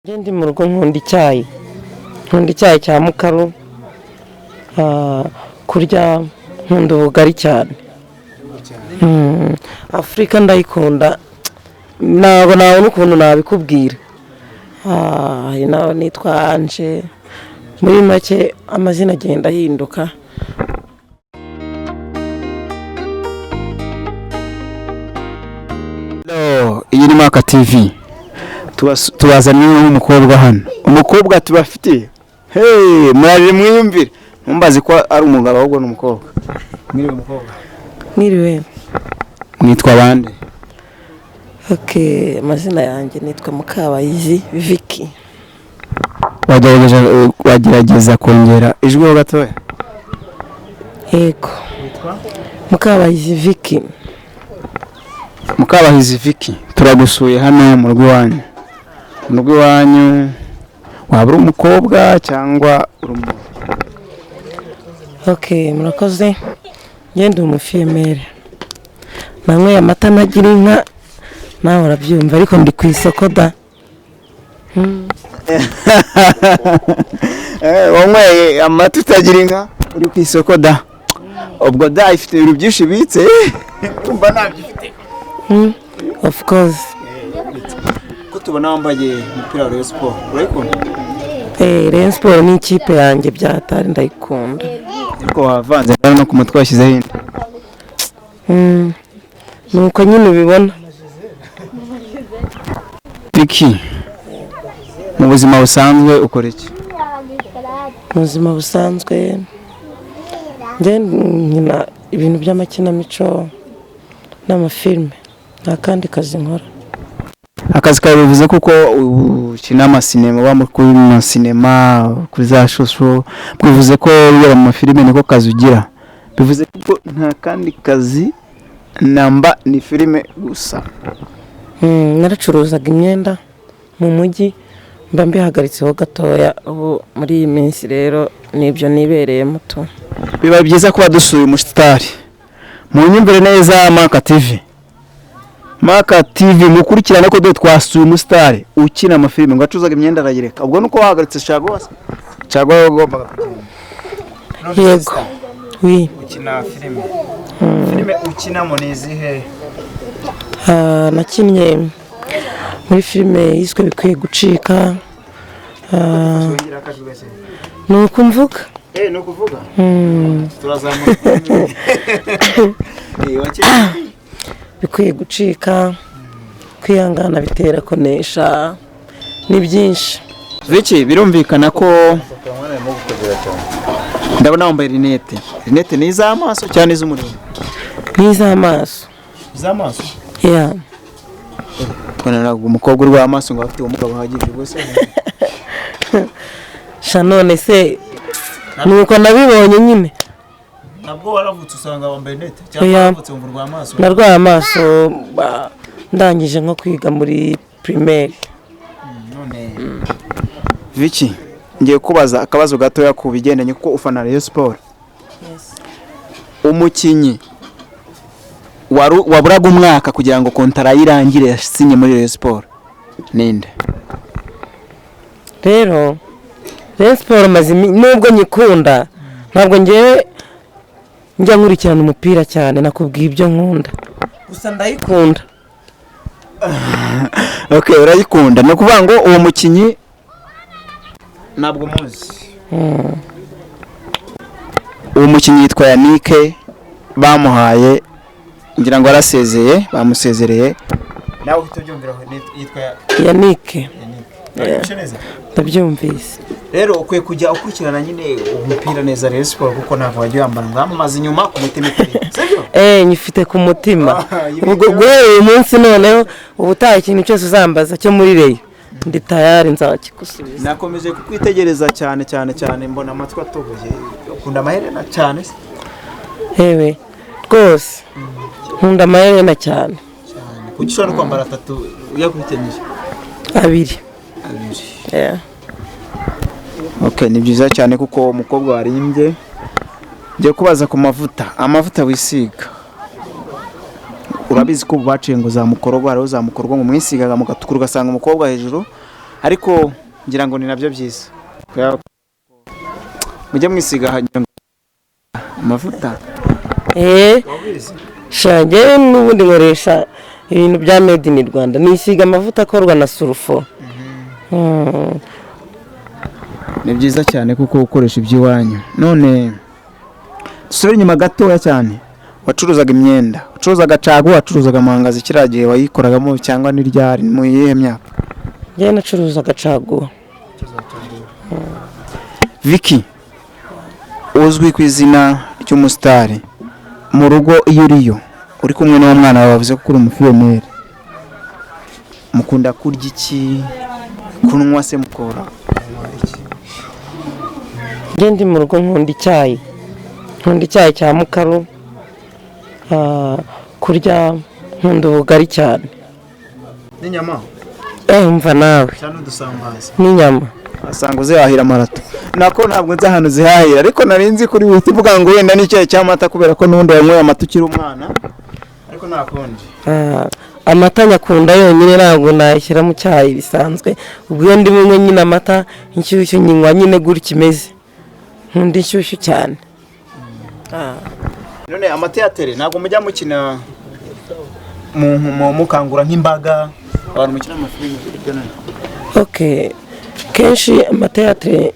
Njye ndi mu rugo nkunda icyayi, nkunda icyayi cya mukaru. Kurya nkunda ubugari cyane. Afurika ndayikunda, ntabwo nabona ukuntu nabikubwira. Hari naho nitwa Anje, muri make amazina agenda ahinduka. Hello, iyi ni Maka TV. Tubazaniye n'umukobwa hano. Umukobwa tubafitiye. Hey, muraje mwiyumvire. Ntumbaze ko ari umugabo, ahubwo ni umukobwa. Mwiriwe, umukobwa. Mwiriwe. Mwitwa bande? Ok, amazina yanjye nitwa Mukabayizi Vicky. Wagerageza kongera ijwi ho gatoya? Yego, Mukabayizi Vicky. Mukabahizi Vicky, turagusuye hano mu rugo iwanyu. Mu rugo iwanyu waba uri umukobwa cyangwa uri umuntu? Ok, murakoze. Njye ndi umufiyemere, nanyweye amata ntagira inka, nawe urabyumva, ariko ndi ku isoko da. Wanyweye amata utagira inka, uri ku isoko da. Ubwo da ifite ibintu byinshi ibitse. Umva, ntabyo ifite. Of course. Ko tubona wambaye umupira wa Rayon Sport, urayikunda? Rayon Sport ni ikipe yanjye byatari, ndayikunda. Ariko wavanze no ku mutwe washyizeho indi. Nuko nyine ubibona. Vicky, mu buzima busanzwe ukora iki? Mu buzima busanzwe njye nkina ibintu by'amakinamico n'amafilme, nta kandi kazi nkora. Akazi kawe bivuze kuko ukina amasinema, uba kuri masinema, kuri za shusho, bivuze ko wibera mu mafilime, niko kazi ugira. Bivuze ko nta kandi kazi namba, ni filime gusa. Naracuruzaga imyenda mu mujyi, mba mbihagaritseho gatoya. Ubu muri iyi minsi rero nibyo nibereyemo tu. Biba byiza kuba dusuye umusitari. Mu nyumvire neza, Maka TV, Maka TV, mukurikirane ko dore twasuye umusitari ukina amafilime, ngo acuruzaga imyenda arayireka. Ubwo nuko wahagaritse caguwa, caguwa wagombaga kugenda. Yego, oui. Ukina filime, filime ukinamo ni izihe? Nakinnye muri filime yiswe Bikwiye Gucika. Ni uko mvuga. Eh, ni ukuvuga. Turazamuka. Wakinnye Bikwiye Gucika, Kwihangana Bitera Kunesha, ni byinshi. Vicky, birumvikana ko ndabona wambaye rinete. Rinete ni iz'amaso cyane iz'umuriro? Ni iz'amaso. Iz'amaso? Yeah. Ntabwo umukobwa urwaye amaso ngo afite ubumuga buhagije rwose. Sha, none se ni uko nabibonye nyine. Nabwo waravutse usanga wambaye rinete? Oya. Cyangwa waravutse wumva urwaye amaso? Narwaye amaso ndangije nko kwiga muri primaire. None Vicky, ngiye kubaza akabazo gatoya ku bigendanye kuko ufana Rayon Sport. Umukinnyi waburaga umwaka kugira ngo kontara yirangire yasinye muri Rayon Sport ninde? Rero Rayon Sport maze nubwo nyikunda, ntabwo ngewe njya nkurikirana umupira cyane. Nakubwiye ibyo nkunda gusa, ndayikunda. Okay, urayikunda. Ni ukuvuga ngo uwo mukinnyi ntabwo muzi. Uwo mukinnyi yitwa Yannick, bamuhaye, ngira ngo arasezeye, bamusezereye. Nawe uhita ubyumvira, yitwa Yannick. Yannick. Neza. Ndabyumvise. Rero ukwiye kujya ukurikirana nyine umupira neza, Rayon Sport, kuko ntabwo wajya wambara ngo wamamaze inyuma ku mutima ikuri, sibyo? Nyifite ku mutima. Ibi Ubwo guhera uyu munsi noneho, ubutaha ikintu cyose uzambaza cyo muri Rayon, ndi tayari, nzakigusubiza. Nakomeje kukwitegereza cyane cyane cyane, mbona amatwi atoboye. Ukunda amaherena cyane se? Yewe, rwose nkunda amaherena cyane. Kuki ushobora no kwambara atatu uyakurikiranyije? Abiri. Abiri. Yeah. Okay, ni byiza cyane kuko umukobwa warimbye. Ngiye kubaza ku mavuta, amavuta wisiga. Urabizi ko ubu baciye ngo za mukorogo, hariho za mukorogo ngo mwisigaga mugatukura, ugasanga umukobwa hejuru Ariko ngira ngo ni nabyo byiza. Kubera ko mujye mwisiga hanyuma amavuta. Sha, njyewe n'ubundi nkoresha ibintu bya made in Rwanda, nisiga amavuta akorwa na sulfo. Ni byiza cyane kuko ukoresha iby'iwanyu. None dusubire inyuma gatoya cyane. Wacuruzaga imyenda, wacuruzaga caguwa, wacuruzaga amangazi, kiriya gihe wayikoragamo cyangwa ni ryari, mu yihe myaka? Njyewe nacuruzaga caguwa. Vicky uzwi ku izina ry'umusitari, mu rugo iyo uriyo uri kumwe n'uwo mwana wawe, bavuze ko uri umufiyemeri, mukunda kurya iki, kunywa se mukora iki? Njye ndi mu rugo nkunda icyayi, nkunda icyayi cya mukaru. Kurya nkunda ubugari cyane. N'inyama? Umva nawe. Cyangwa n'udusambaza? N'inyama. Asanga uzihahira amarato nako ntabwo nzi ahantu zihahira, ariko nari nzi kuri wihita uvuga ngo wenda n'icyayi cy'amata, kubera ko n'ubundi wanyweye amata ukiri umwana, ariko nta kundi. Amata nyakunda yonyine, ntabwo nayashyira mu cyayi bisanzwe. Ubwo iyo ndi bunywe nyine amata inshyushyu, nyinywa nyine gutya imeze. Nkunda inshyushyu cyane. None amateatere ntabwo mujya mukina, mukangura nk'imbaga abantu mukina amafilime hirya no hino? Okay, kenshi amateatire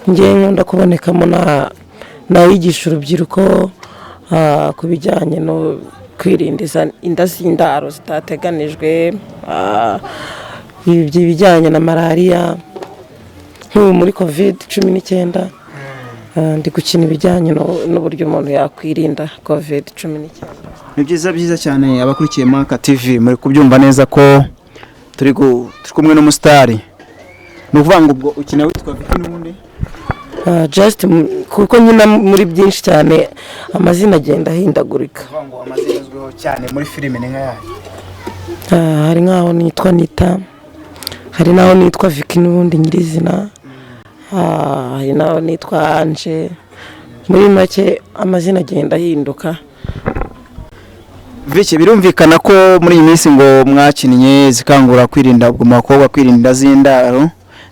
ngewe nkunda kubonekamo nayigisha urubyiruko ku bijyanye no kwirinda inda z'indaro zitateganijwe, ibijyanye na malariya. Nk'ubu muri COVID-19, ndi gukina ibijyanye n'uburyo umuntu yakwirinda COVID-19. Ni byiza, byiza cyane. Abakurikiye Maka TV, muri kubyumva neza ko turi kumwe n'umusitari. Ni ukuvuga ngo ubwo ukina witwa Vicky n'ubundi? Just kuko nyina muri byinshi cyane, amazina agenda ahindagurika. Kuvuga ngo amazina azwiho cyane muri filime ni nk'ayahe? Hari nk'aho nitwa Nita, hari n'aho nitwa Vicky n'ubundi nyirizina, hari n'aho nitwa Anje. Muri make amazina agenda ahinduka. Vicky, birumvikana ko muri iyi minsi ngo mwakinnye zikangura kwirinda, ubwo mu bakobwa kwirinda z'indaro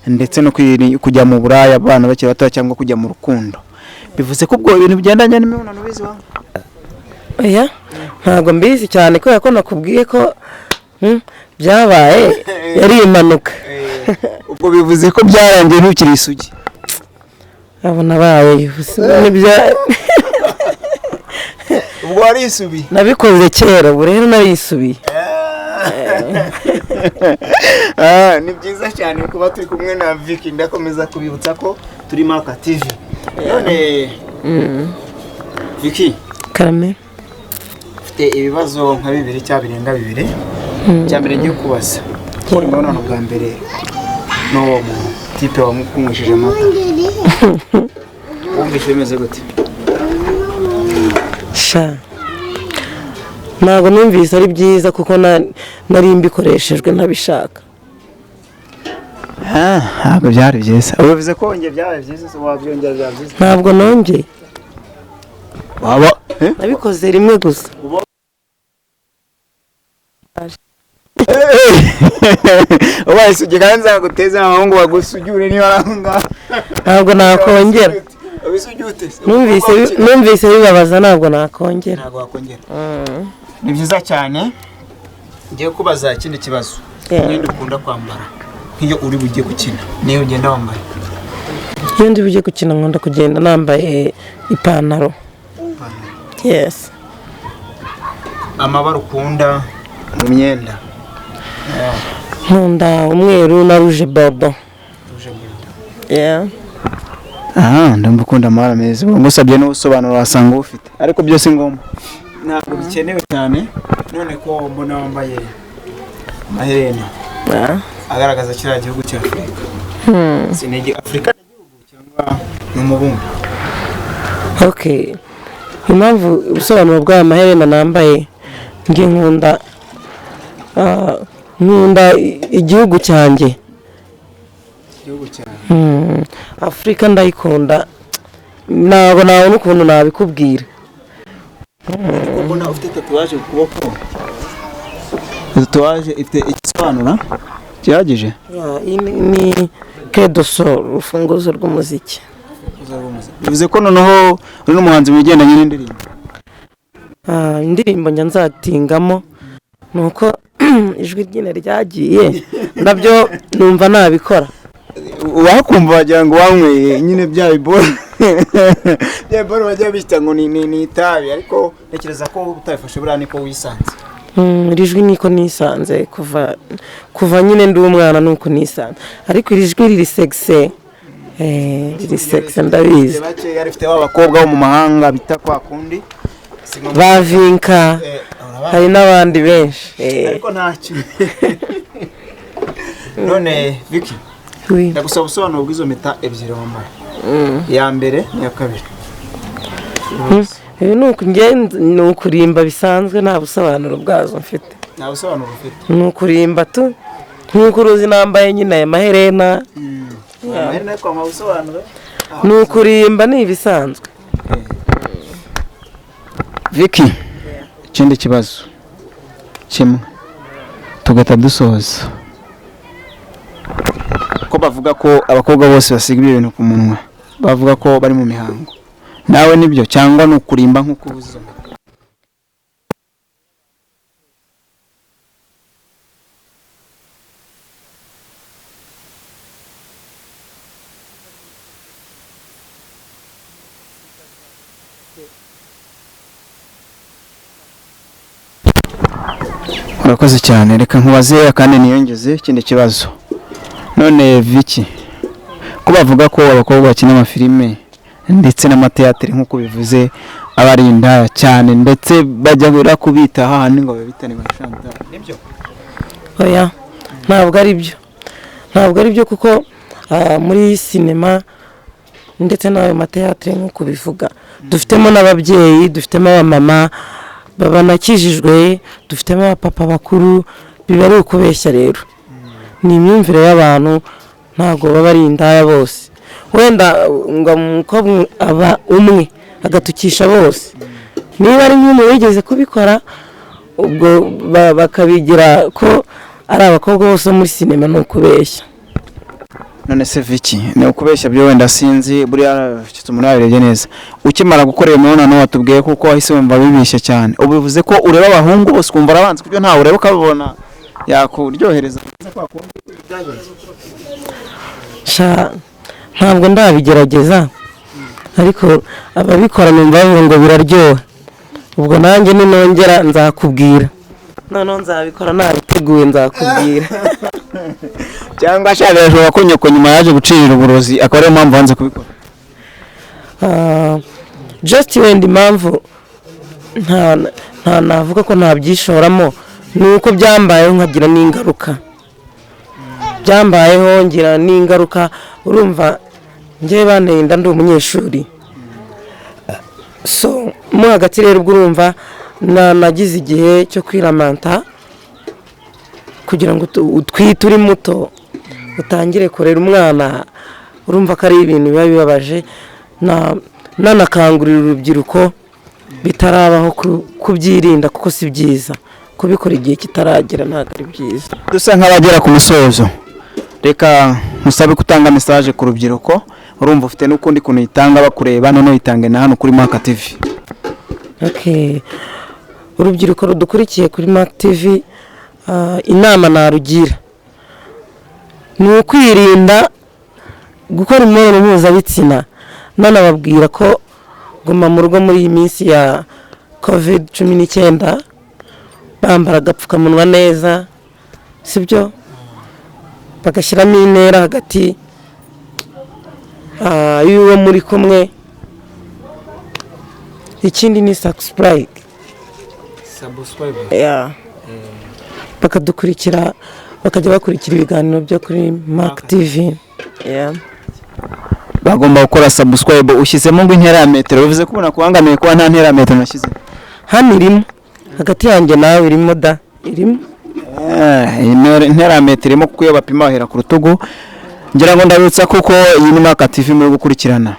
ndetse no kujya mu buraya abana bakiri bato, cyangwa kujya mu rukundo. Bivuze ko ubwo ibintu bigendanye n'imibonano bizi wa? Oya, ntabwo mbizi cyane, kubera ko nakubwiye ko byabaye yari impanuka. Ubwo bivuze ko byarangiye ntukiri isugi? Abo nabaye nibyo. Ubwo warisubiye? Nabikoze kera, ubu rero narisubiye. Ni byiza cyane kuba turi kumwe na Vicky. Ndakomeza kubibutsa ko turi Maka TV. None Vicky, Karame. mfite ibibazo nka bibiri cyangwa birenga bibiri. Icya mbere ngiye kubaza, gukora imibonano bwa mbere n'uwo mu type wamukunywesheje amata, wumvise bimeze gute? Sha, ntabwo numvise ari byiza, kuko nari mbikoreshejwe ntabishaka. Ntabwo byari byiza. Bivuze ko wongeye byabaye byiza se, wabyongera byaba byiza? Ntabwo nongeye. Waba Nabikoze rimwe gusa. Ubaye isugi kandi nzaguteze abahungu bagusujure niba ari aho ngaho. Ntabwo nakongera. Ubisugi ute? Numvise bibabaza, ntabwo nakongera. Ntabwo wakongera. Ni byiza cyane. Ngiye kubaza ikindi kibazo. Umwenda ukunda kwambara nk'iyo uri bujye gukina, niyo ugenda wambaye? Iyo ndi bujye gukina, nkunda kugenda nambaye ipantaro, yes. Amabara ukunda mu myenda? Nkunda umweru na rouge bordeaux, yeah. Aha ndumva ukunda amabara meza. Ubwo ngusabye n'ubusobanuro wasanga ufite, ariko byose ngombwa ntabwo bikenewe cyane. None ko mbona wambaye amaherena agaragaza kiriya gihugu cya Afurika, sinigi Afurika ni igihugu cyangwa ni umubumbe? Okay, impamvu ubusobanuro bw'aya maherena nambaye, njye nkunda igihugu cyanjye. Igihugu cyawe? Afurika ndayikunda, ntabwo nabona ukuntu nabikubwira. Ariko mbona ufite tatouage ku kuboko, tatouage ifite igisobanura? Gihagije. Yeah, iyi ni clé de sol, urufunguzo rw'umuziki. Bivuze ko noneho uri n'umuhanzi mu bigendanye n'indirimbo. Ah, indirimbo njya nzatingamo, ni uko ijwi ryine ryagiye, nabyo numva nabikora. Wakumva wagira ngo wanyweye nyine bya biboro bajya bita ngo ni itabi, ariko ntekereza ko utabifashe buriya niko wisanze. Iri jwi niko nisanze kuva nyine ndi umwana, nuko nisanze, ariko iri jwi riri sexy, riri sexy, ndabizi. Bakeya rifite ba bakobwa bo mu mahanga bita kwa kundi. Ba Vinka. Hari n'abandi benshi. Ariko ntacyo. None Vicky, Oui. ndagusaba ubusobanuro bw'izo mpeta ebyiri wambaye, iya mbere n'iya kabiri. Ibi ni ni ukurimba bisanzwe, nta busobanuro bwazo mfite. Nta busobanuro ufite? Ni ukurimba tu, nk'uko uruzi nambaye nyine aya maherena. Amaherena ariko nta busobanuro. Ni ukurimba, ni ibisanzwe. Vicky, ikindi kibazo kimwe tugahita dusoza. Ko bavuga ko abakobwa bose basiga ibyo bintu ku munwa, bavuga ko bari mu mihango, nawe nibyo cyangwa ni ukurimba nk'uko uvuze izo mpeta? Urakoze cyane. Reka nkubaze kandi niyongeze ikindi kibazo. None Vicky, ko bavuga ko abakobwa bakina amafilime ndetse n'amateateri nk'uko bivuze aba ari indaya cyane, ndetse bajya kubita hahandi ngo babitane ba Chantal, nibyo? Oya, ntabwo ari byo, ntabwo ari byo, kuko muri sinema ndetse n'ayo mateatire nk'uko bivuga, dufitemo n'ababyeyi, dufitemo abamama banakijijwe, dufitemo abapapa bakuru. Biba ari ukubeshya rero, ni imyumvire y'abantu, ntabwo baba ari indaya bose. Wenda ngo umukobwa aba umwe agatukisha bose, niba ari nk'umuntu wigeze kubikora, ubwo bakabigira ko ari abakobwa bose bo muri sinema, ni ukubeshya. None se Vicky, ni ukubeshya byo wenda sinzi, buriya umuntu yabirebye neza, ukimara gukora iyo mibonano watubwiye kuko wahise wumva bibishye cyane, ubu bivuze ko ureba abahungu bose ukumva arabanza kubyo ntawe ureba ukabibona yakuryohereza? Sha, ntabwo ndabigerageza, ariko ababikora numva bavuga ngo biraryoha. Ubwo nanjye ninongera nzakubwira, noneho nzabikora nabiteguye, nzakubwira. Cyangwa sha birashoboka ko nyoko nyuma yaje gucirira uburozi, akaba ariyo mpamvu wanze kubikora? Just wenda impamvu nta navuga ko ntabyishoramo ni uko byambayeho nkagira n'ingaruka, byambayeho ngira n'ingaruka. Urumva njyewe banteye inda ndi umunyeshuri, so mo hagati rero ubwo urumva nagize igihe cyo kwiramanta kugira ngo utwite uri muto, utangire kurera umwana, urumva ko ari ibintu biba bibabaje. Nanakangurira urubyiruko bitarabaho kubyirinda, kuko si byiza kubikora igihe kitaragera, ntabwo ari byiza. Dusa nk'abagera ku musozo, reka musabe gutanga message ku rubyiruko. Urumva ufite n'ukundi kuntu uyitanga bakureba, noneho uyitange na hano kuri Maka TV. Okay. Urubyiruko rudukurikiye kuri Mark TV, inama narugira ni ukwirinda gukora imibonano mpuzabitsina. Nanababwira ko guma mu rugo muri iyi minsi ya COVID-19, bambara agapfukamunwa neza, sibyo, bagashyiramo intera hagati y'uwo muri kumwe. Ikindi ni subscribe. Yeah. Bakadukurikira, bakajya bakurikira ibiganiro byo kuri Mark TV. Yeah. Bagomba gukora subscribe. Ushyizemo ngo intera ya metero, bivuze ko ubona kubangamiye kuba nta ntera ya metero nashyize. Hano irimo, hagati yanjye nawe irimo da, irimo. Intera ya metero irimo, kuko iyo bapima bahera ku rutugu. Ngira ngo ndabibutsa kuko iyi ni Maka TV muri gukurikirana.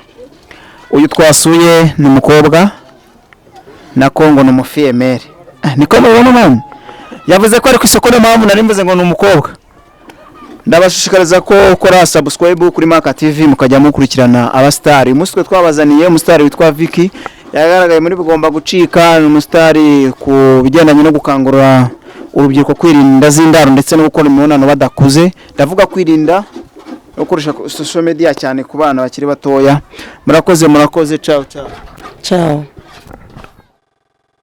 Uyu twasuye ni umukobwa, nako ngo ni umufiyemeri, niko mubibona namwe. Yavuze ko ari ku isoko, niyo mpamvu nari mvuze ngo ni umukobwa. Ndabashishikariza ko ukora subscribe kuri Maka TV, mukajya mukurikirana abasitari. Umunsi twe twabazaniye umusitari witwa Vicky, yagaragaye muri Bigomba Gucika. Ni umusitari ku bigendanye no gukangurira urubyiruko kwirinda z'indaro ndetse no gukora imibonano badakuze. Ndavuga kwirinda no gukoresha social media cyane ku bana bakiri batoya. Murakoze, murakoze, ciao ciao. Ciao.